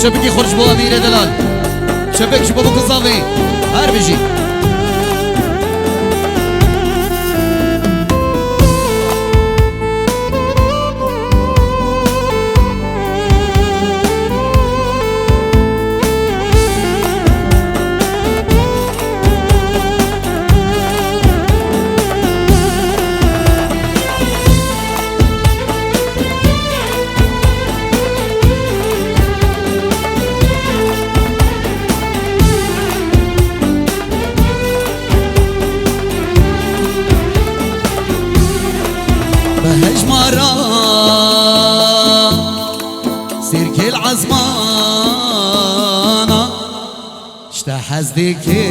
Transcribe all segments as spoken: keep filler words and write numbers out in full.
Çepikî xurt ji bo Emîrê Delal. Çepik ji bo Bikuzavê. Her bijî. Bi hejmara sêrkêl ezmana. Ji te hez dike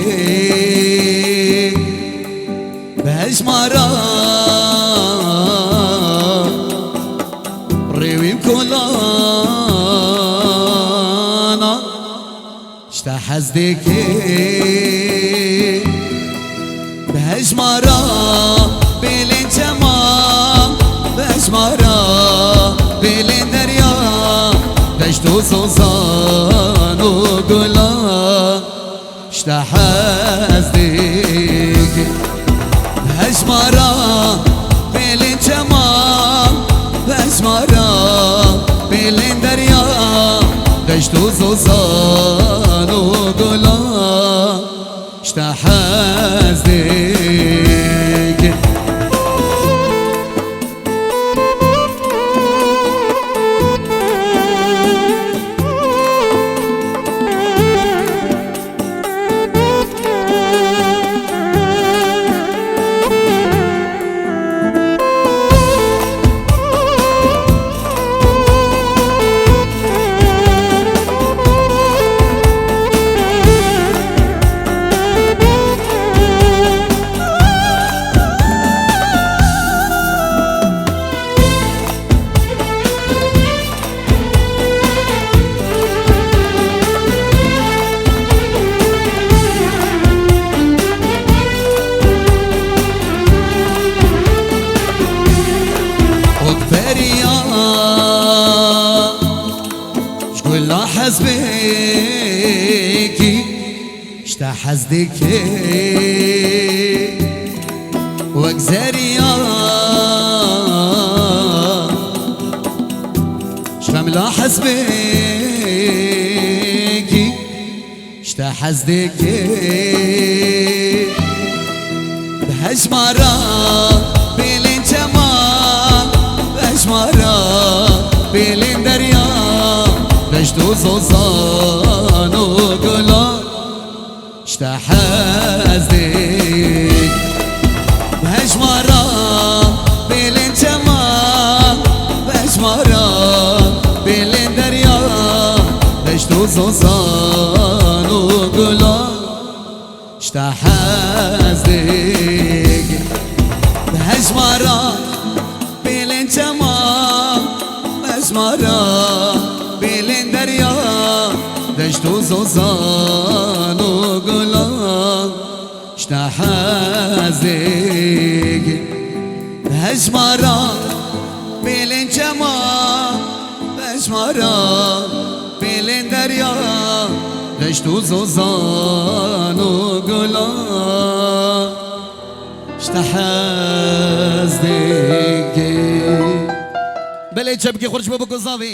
bi hejmara rêwî û kolana. Ji te hez dike Bi hejmara pêlên çeman, bi hejmara pêlên derya, deşt û zozan û gulan, ji te hez dike. Bi hejmara pêlên çeman, bi hejmara pêlên derya, deşt û zozan û gulan. Ji te hez dike. Wek periya ji gula hezbekî. Ji te hez dike wek zeriya, ji xemla hezbekî. Ji te hez dike bi hejmara pêlên çeman, bi hejmara pêlên derya, deşt û zozan û gulan. Ji te hez dike. Bi hejmara pêlên çeman, bi hejmara pêlên derya, deşt û zozan û gulan. Ji te hez dike. Bi hejmara pêlên çeman, bi hejmara pêlên derya, deşt û zozan û gulan, ji te hez dike. Bi hejmara pêlên çeman, bi hejmara pêlên derya, deşt û zozan û gulan. Ji te hez dike. Belê, çepikî xurt ji bo Bikuzavê.